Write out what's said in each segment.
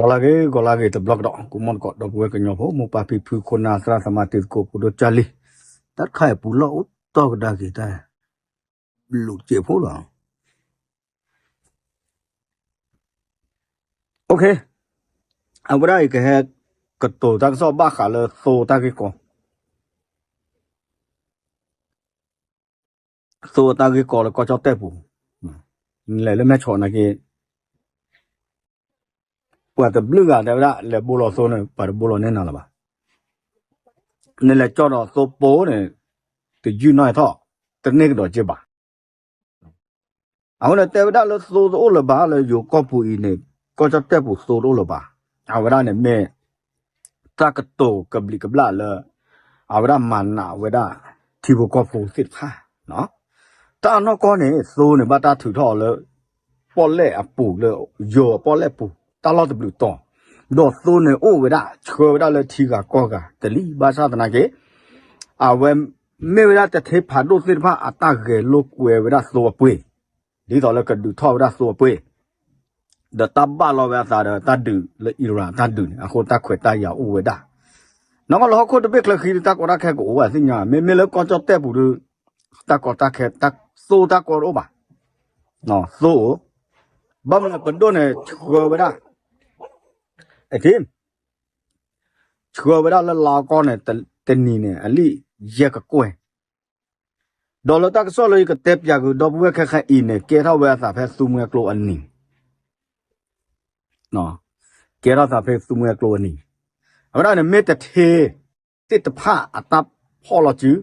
ဂီၤလၢအဂ့ၤ ဂီၤလၢအဂ့ၤတဘျီကဒီး ကိးမံၤသကိး ဒီပုၢ်ဝဲၢ်ကညီဖိ မိၢ်ပၢ်ဖံဖု ခိၣ်နၢ်သရၣ်သမါတံၤသကိး ဖိဒိၣ်ကၢ်လံၤ တၢ်တခါအံၤပူၤလီၢ်အိၣ်တီၢ်ကဒါက့ၤတၢ် လူၤစဲးဖိလီၤ. အဝဲဒၣ်အံၤကဟဲကတိၤတၢ်ကစီၣ်ဘၣ်ဃးလၢသိတၢ်ဂ့ၢ်ကီ သိတၢ်ဂ့ၢ်ကီလၢကီၢ်ကၠီၣ်တဲၣ်ပူၤ, နလဲၤလၢမဲၢ်ဆီးနာ်က့ ပှၤတဘျုးဂၤတဲဝဲဒၣ် လဲၤဘိလီၤသိန့ၣ် ပှၤတဘိလီၤန့ၢ်နၤလၢၤဘၣ်. နလဲၤကၠီဒီးသိပိန့ၣ် တယုၢ်နီၢ်ထီၣ် တန့ၢ်ကဒီးက့ဘၣ်. အဃိန့ၣ် တဲဝဲဒၣ်လၢသိတအိၣ်လၢၤဘၣ်လၢယိၤကီၢ်ပူၤအံၤန့ၣ် ကီၢ်ကၠီၣ်တဲၣ်ပူၤသိတအိၣ်လၢၤဘၣ်. အဝဲဒၣ်န့ၣ်မ့ၢ် တၢ်ကတိၤကဘျံးကဘျၣ်လၢ အဝဲဒၣ်မၤနးဝဲဒၣ်ထံဖိကီၢ်ဖိသ့ၣ်တဖၣ်, တၢ်အနီၢ်ကီၢ်န့ၣ် သိန့ၣ်ဘၣ်တၢ်ထုးထီၣ်အီၤလၢ ပီၣ်လဲၣ်အပူၤလၢ ယိၤအပီၣ်လဲၣ်ပူၤ တၢ်လီၢ်တဘျုးတီၤ, ဒီးသိန့ၣ်အိၣ်ဝဲဒၣ် ဆှၢဝဲဒၣ်လၢထံဂၤကီၢ်ဂၤတလံၤ ဘၣ်ဆၣ်သနာ်က့ အဝဲမ့ၢ်ဝဲဒၣ်တထ့ဖးဒိၣ်သ့ၣ်တဖၣ်အတၢ်ဂဲၤလိာ်ကွဲဝဲဒၣ်သိအပှ့ၤ, ဒ်သိးလၢကဒုးထီၣ်ဝဲဒၣ်သိအပှ့ၤ, ဒီးတၢ်ဘၣ်လီၤဝဲအသးဒီးတၢ်ဒုးလၢ Iran တၢ်ဒုးန့ၣ် အဃိတၢ်ခွဲးတၢ်ယာ်အိၣ်ဝဲဒၣ်. နီၢ်ကီၢ်လၢဟီၣ်ခိၣ်တဘ့ၣ်ချၢဃံ တၢ်ကီတၢ်ခဲကအိၣ်ဝဲသ့ၣ်ညါ, မ့မ့ၢ်လၢကီၢ်ကၠီၣ်တဲၣ်ပူၤဒီး တၢ်ကီတၢ်ခဲ သိတၢ်ကီတအိၣ်ဘၣ်, သိအိၣ်, ဘၣ်မနုၤပဒိၣ်န့ၣ် ဆှၢဝဲဒၣ် အထံ ဆှၢဝဲဒၣ်လၢလါကီၢ်န့ၣ် တနံၤန့ၣ် အလံာ်ယဲၢ်ကကွဲၢ်, ဒီးလၢတၢ်ကစီၣ်လၢယကတဲပၠးက့ၤဒီပုၢ်ဝဲၢ်ခဲခါအံၤန့ၣ် ကဲထီၣ်ဝဲအသးဖဲသူမှဲကျိအနံၤ, ကဲထီၣ်သးဖဲသူမှဲကျိအနံၤ, အဝဲဒၣ်န့ၣ်မ့ၢ်တထ့သ့ၣ်တဖၣ်အတၢ်ဖီၣ်လီၤစု ဒီး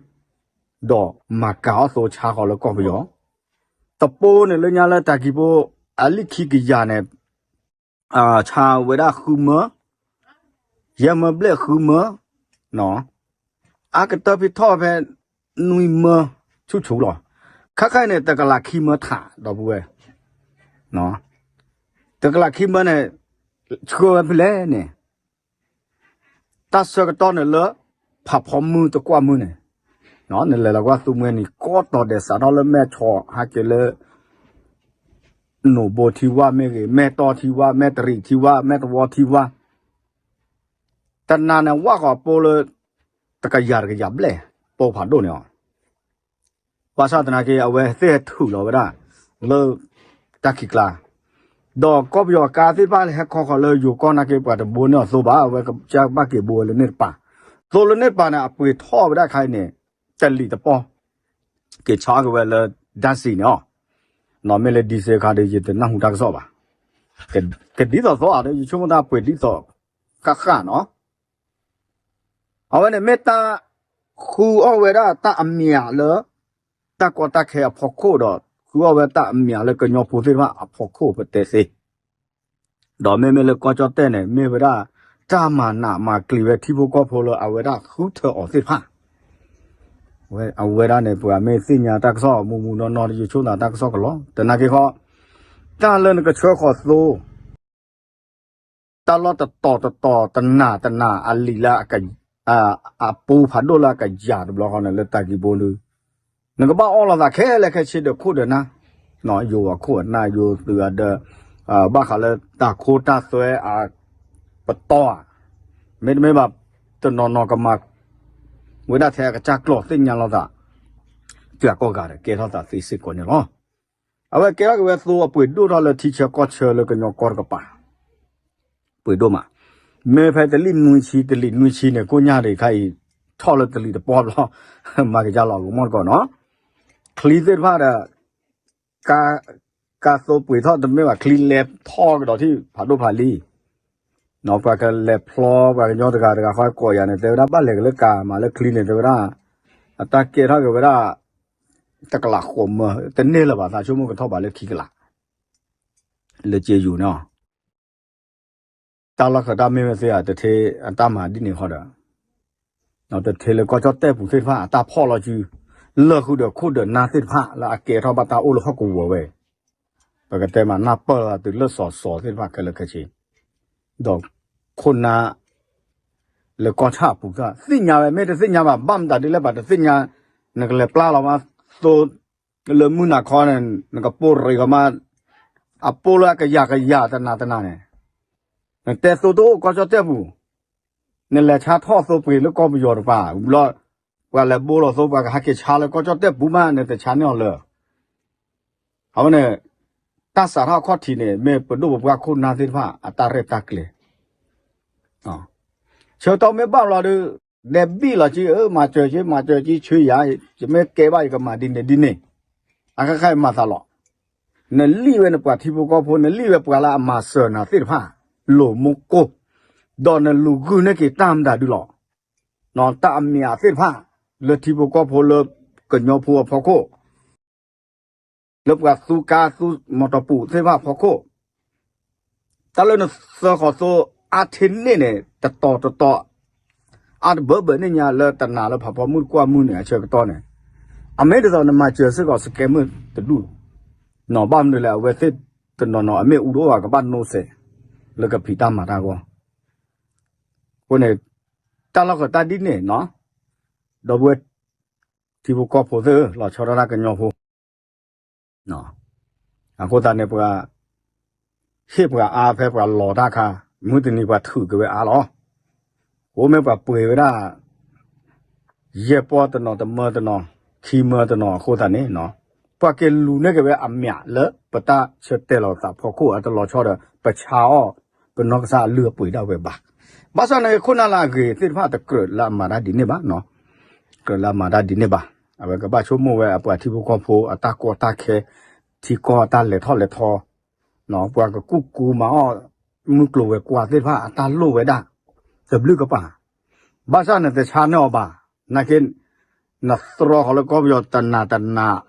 မၤကၤအီၣ်သိဆါဃီလၢကီၢ်ပယီၤ, တပိန့ၣ်လၢညါလၢတၢ်ကံးပိ အလံာ်ခံကယၤန့ၣ် ဆါဝဲဒၣ်ဃုမၢ, ယဲၢ်မၢဘျဲၣ်ဃုမၢ, အကတၢၢ်ဖဲထီၣ်ဖဲ နွံမၢ ဆူၣ်ဆူၣ်လီၤ. ခဲခါအံၤန့ၣ် တကလးခံမၢထး ဒီပုၢ်ဝဲၢ်, တကလးခံမၢန့ၣ် ဆှၢဝဲဖဲလဲၣ်န့ၣ် တၢ်ဆၢကတီၢ်န့ၣ်လၢ ဖးဖီမုၢ်တကွၢ်မုၢ်န့ၣ်, နလဲၤလီၤကွၢ်သူမှဲနံၤ ကိးတီၤဒဲးစးထီၣ်လၢမဲၢ်ဆီးဟဲက့ၤလၢ နိၣ်ဘိထံဝါမ့ၢ်ဂ့ၤ, မဲၢ်တီထံဝါ, မဲၢ်တရံးထံဝါ, မဲၢ်တဝီထံဝါ, တနၤန့ၣ်ဝၣ်ဃီၤပိလၢ တကယၤတကယၤဘျဲၣ် ပိဖးဒိၣ်န့ၣ်အီၤ, ဘၣ်ဆၣ်သနာ်က့ အဝဲသ့ၣ်ဟဲထုးလီၤဝဲဒၣ် လၢ တၢ်ခံးကျါ, ဒီးကီၢ်ပယီၤကါသ့ၣ်တဖၣ်လၢဟဲခီဃီၤလၢယိၤကီၢ်နာ်က့ ပှၤတဘိန့ၢ်အီၤသိဘၣ်, အဝဲကဘၣ်က့ၤဘိဝဲလၢန့ၣ်တပၤ, သိလၢန့ၣ်တပၤန့ၣ် အပှ့ၤထီၣ်ဝဲဒၣ်ခါအံၤန့ၣ် တလံာ်တပီၢ် က့ၤဆါက့ၤဝဲလၢ ဓာတ်ဆီ န့ၣ်အီၤ, မ့ၢ်လၢ diesel ခါဒီး ယတနၢ်ဟူတၢ်ကစီၣ်ဘၣ်, ကဒ်သိးသိးဧါဒီး ယဆိကမိၣ်တၢ်ပှ့ၤဒ်သိး ဃၣ်ဃၣ်နီၤ အဝဲန့ၣ်မ့ၢ်တၢ်ဃုအီၣ်ဝဲဒၣ်တၢ်အမျးလၢ တၢ်ကီတၢ်ခဲအဖီခိၣ်ဒီး ဃုအီၣ်ဝဲတၢ်အမျးလၢကညီဖိသ့ၣ်တဖၣ်အဖီခိၣ်ပတဲသ့, ဒီးမ့မ့ၢ်လၢကီၢ်ကၠီၣ်တဲၣ်န့ၣ် မ့ၢ်ဝဲဒၣ် တၢ်မၤနးမၤကျံၤဝဲထံဖိကီၢ်ဖိလၢအဝဲဒၣ်ဃုထၢအီၤသ့ၣ်တဖၣ်, အဝဲဒၣ်န့ၣ် ပှၤမ့ၢ်သ့ၣ်ညါတၢ်ကစီၣ်မူမူနီၢ်နီၢ်ဒီး ယဆိကမိၣ်တၢ်ကစီၣ်ကလီၤ, သနာ်က့ဃီ တၢ်လၢနကဆှၢဃီၤသိ တၢ်လီၢ်တတီၤတတီၤ တနၤတနၤ အလံာ်လၢ အပူဖးဒိၣ်လၢအကယၤတဘျီဃီန့ၣ် လၢတၢ်ကံးဘိဒုး နကဘၣ်အီၣ်လိာ်သးခဲလၢာ်ခဲဆ့ဒီးခိၣ်ဒီးနၢ်, ယိၤအခိၣ်အနၢ် ယိၤသုးအဒၢး ဘၣ်ဃးလၢတၢ်ခိတၢ်သွဲအပတီၢ်ဧါ, မ့တမ့ၢ်ဘၣ် တနီၤနီၤကမၤ ဝဲဒၣ်ထဲအကစၢ်ကျိာ်သ့ၣ်ညါလိာ်သး ပှၤကိးဂၤဒီး ကဲထီၣ်သးသ့စ့ၢ်ကီးန့ၣ်လီၤ. အဝဲကဲထီၣ်က့ၤဝဲသိအပှ့ၤဒိၣ်ထီၣ်လၢထံဆၢကီၢ်ဆၢလၢကညီကီၢ်တကပၤ ပှ့ၤဒိၣ်မး, မ့ၢ်ဖဲတလံာ်နွံဆံ တလံာ်နွံဆံန့ၣ် ကိၣ်ညါဒံးခါအံၤ ထီၣ်လၢတလံာ်တပီၢ်ဘျီ မၤက့ၤကၢ်လီၤကမီၢ်တကီၢ်နီၤ, ချံသ့ၣ်တဖၣ်ဒီး ကါ ကါသိပှ့ၤထီၣ်တမ့ၢ်ဘၣ် ချံလဲၤထီၣ်ကဒီးထံၣ်ဖးဒိၣ်ဖးလံ, ပှၤကလဲၤဖျီ ပှၤကညီတဂၤတဂၤဃီကိးယၤန့ၣ် တဲဝဲဒၣ်ဘၣ်လဲၤကလၢကါ မၤလၢချံန့ၣ် တဲဝဲဒၣ် အတၢ်ကဲထီၣ်က့ၤဝဲဒၣ် တကလးဃိးမၢ တန့ၢ်လၢၤဘၣ် သးဆိကမိၣ်ကထီၣ်ဘးလၢခံကလး လၢက့ယိၤန့ၣ် တၢ်လီၢ်ခၢးတၢ်မ့ၢ်ဝဲသ့ၣ်ဧါ တထ့အတၢ်မၤဒ်န့ၣ်ဃီဒီး တထ့လၢကီၢ်ကၠီၣ်တဲၣ်ပူၤသ့ၣ်တဖၣ် အတၢ်ဖီၣ်လီၤစု လၢာ်ဃုာ်ဒီးခိၣ်ဒီးနၢ်သ့ၣ်တဖၣ် လၢအကဲထီၣ်ဘၣ်တၢ်အိၣ်လၢဟီၣ်ကဝီၤဝဲ ပကတဲမးနၢ်ပၢၢ်လီၤတုၤလၢစီၤစီၤသ့ၣ်တဖၣ်ခဲလၢာ်ခဲဆ့ ဒီးခိၣ်နၢ် လၢကီၢ်ဆၣ်အပူၤသ့ၣ်ညါဝဲ မ့ၢ်တသ့ၣ်ညါဘၣ် ဘၣ်မတၤဒ်လဲၣ်ဘၣ်တသ့ၣ်ညါ နကလဲၤပျၢ်လီၤမး သိ လၢမုၢ်နၤခီန့ၣ် နကပိၢ်ရံးကီးမး အပိၢ်လၢအကယၤကယၤတနၤတနၤန့ၣ် နတဲသိတအိၣ်ကီၢ်ကၠီၣ်တဲၣ်ပူၤ, နလဲၤဆါထီၣ်သိပှ့ၤလၢကီၢ်ပယီၤတပၤ, ဘျီ ပှၤလဲၤဘိလီၤသိ ပှၤကဟဲက့ၤဆါလၢကီၢ်ကၠီၣ်တဲၣ်ပူၤမး နတဆါန့ၢ်အီၤလၢ အဝဲန့ၣ် တၢ်စးထီၣ်အခီၣ်ထံးန့ၣ် မ့ၢ်ပဒိၣ်ပပှၢ်ခိၣ်နၢ်သ့ၣ်တဖၣ် အတၢ်ရဲၣ်တၢ်ကျဲၤ, ဆၢကတီၢ်မ့ၢ်ဘၣ်ဘျီဒီး ဒဲးဘံၣ်လီၤက့ၤ မၤစၢၤက့ၤ မၤစၢၤက့ၤ ဆှၢယၤ ယမ့ၢ်ကဲဘၣ်ယကမၤဒ်န့ၣ်ဒ်န့ၣ်, အဃၣ်ဃၣ်မၤသးလီၤ, နလံၣ်ဝဲနပှၤထံဖိကီၢ်ဖိ နလံၣ်ဝဲပှၤလၢအမၤစၢၤနၤသ့ၣ်တဖၣ် လိာ်မူကိၢ်, ဒီးနလူၤဂုာ်န့ၢ်က့ၤတၢ်မတၤဒုလီၤ, တၢ်အမံၤအသ့ၣ်တဖၣ် လၢထံဖိကီၢ်ဖိလၢကညီဖိအဖီခိၣ် လၢပှၤသူကါသူမီတီပူၤသ့ၣ်တဖၣ်အဖီခိၣ်, တၢ်လၢနသၢဃီၤသိအါထ့န့ၢ်န့ၣ် တတီၤတတီၤ အါတဘၢဘၢန့ၣ်ညါလၢတနၤလၢဖးဖီမုၢ်တကွၢ်မုၢ်န့ၣ် အဆၢကတီၢ်န့ၣ်, အမ့ၢ်ဒ်သိးနမၤစၢၤစ့ၢ်ကီးစကဲမုၢ်တဒူၣ်, ဘၣ်မနုၤလဲၣ် အဝဲသ့ၣ်တနီၤနီၤ အမ့ၢ်အူတအိၣ်ဘၣ်ကဘၣ်နိးစဲး လၢကဖံးတၢ်မၤတၢ်အဂီၢ်, အဃိန့ၣ် တၢ်လီၢ်ဃၢၤတၢ်ဒ်န့ၣ်နီၤ, ဒီပုၢ်ဝဲၢ် ထံဖိကီၢ်ဖိသ့ၣ်ဧၢ လီၤဆီဒၣ်တၢ်ကညီဖိ အဃိသတးန့ၣ် ပှၤဟ့ၣ်ပှၤအါဖဲပှၤလီၤတၢ်အခါ, မုၢ်တနံၤပှၤထုးက့ၤဝဲအါလီၤ. အဃိမ့ၢ်ပှၤပှ့ၤဝဲဒၣ် ယဲၢ်ပီၢ်တနီၤ တမၢတနီၤ ခံမၢတနီၤအဃိသတးန့ၣ်, ပှၤက့ၤလူၤန့ၢ်က့ၤဝဲအမံၤလၢပတၢ်ဆၢတဲာ်လီၤသးဖီခိၣ်အတလီၤဆီဒီး ပဆါအီၣ် ပနီၢ်ကစၢ်အလုၢ်အပှ့ၤဒၣ်ဝဲဘၣ်. ဘၣ်ဆၣ်န့ၣ် ခိၣ်နၢ်လၢအဂ့ၤသ့ၣ်တဖၣ်တကြၢးလၢအမၤတၢ်ဒ်န့ၣ်ဘၣ် ကြၢးလၢအမၤတၢ်ဒ်န့ၣ်ဘၣ်. အဝဲကဘၣ်ဆိကမိၣ်ဝဲအပှၤထံဖိကီၢ်ဖိအတၢ်ကီတၢ်ခဲ, ထံကီၢ်အတၢ်လဲၤထီၣ်လဲၤထီ, ပှၤကကူၣ်ကူမၤအီၣ် မုၢ်ကျိၤဝဲၤကွာ်သ့ၣ်တဖၣ်အတၢ်လိၣ်ဝဲဒၣ် တဘျုးကပၤ, ဘၣ်ဆၣ်နတဆါန့ၢ်အီၤဘၣ်. နာ်က့ နသြီဃီၤလၢကီၢ်ပယီၤတနၤတနၤ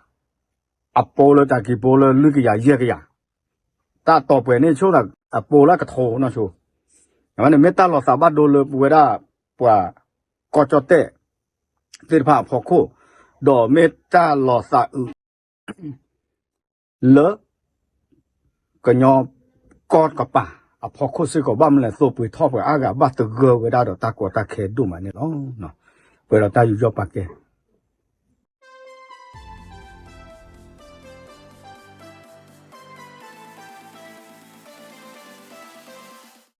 အပိလၢတၢ်ကံၢ်ပိလၢလွံၢ်ကယၤယဲၢ်ကယၤ, တၢ်တီၢ်ပှဲၤန့ၣ်ဆိ အပိလၢကထိနီၢ်ဆိ, အဝဲန့ၣ်မ့ၢ်တၢ်လီၤသးဘၣ်ဒိလၢပဝဲဒၣ် ပှၤကီၢ်ကၠီၣ်တဲၣ်သ့ၣ်တဖၣ်အဖီခိၣ်, ဒီးမ့ၢ်တၢ်လီၤသးအုး လၢ ကညီကီၢ်ကပၤအဖီခိၣ်စ့ၢ်ကီး ဘၣ်မနုၤလဲၣ် သိပှ့ၤထီၣ်ပှၤအါဂၤဘၣ်သဂၢၢ်ဝဲဒၣ်ဒီးတၢ်ကီတၢ်ခဲဒိၣ်မးန့ၣ်လီၤ. ပှဲၤဒီးတၢ်ယူးယီၣ်ပာ်ကဲ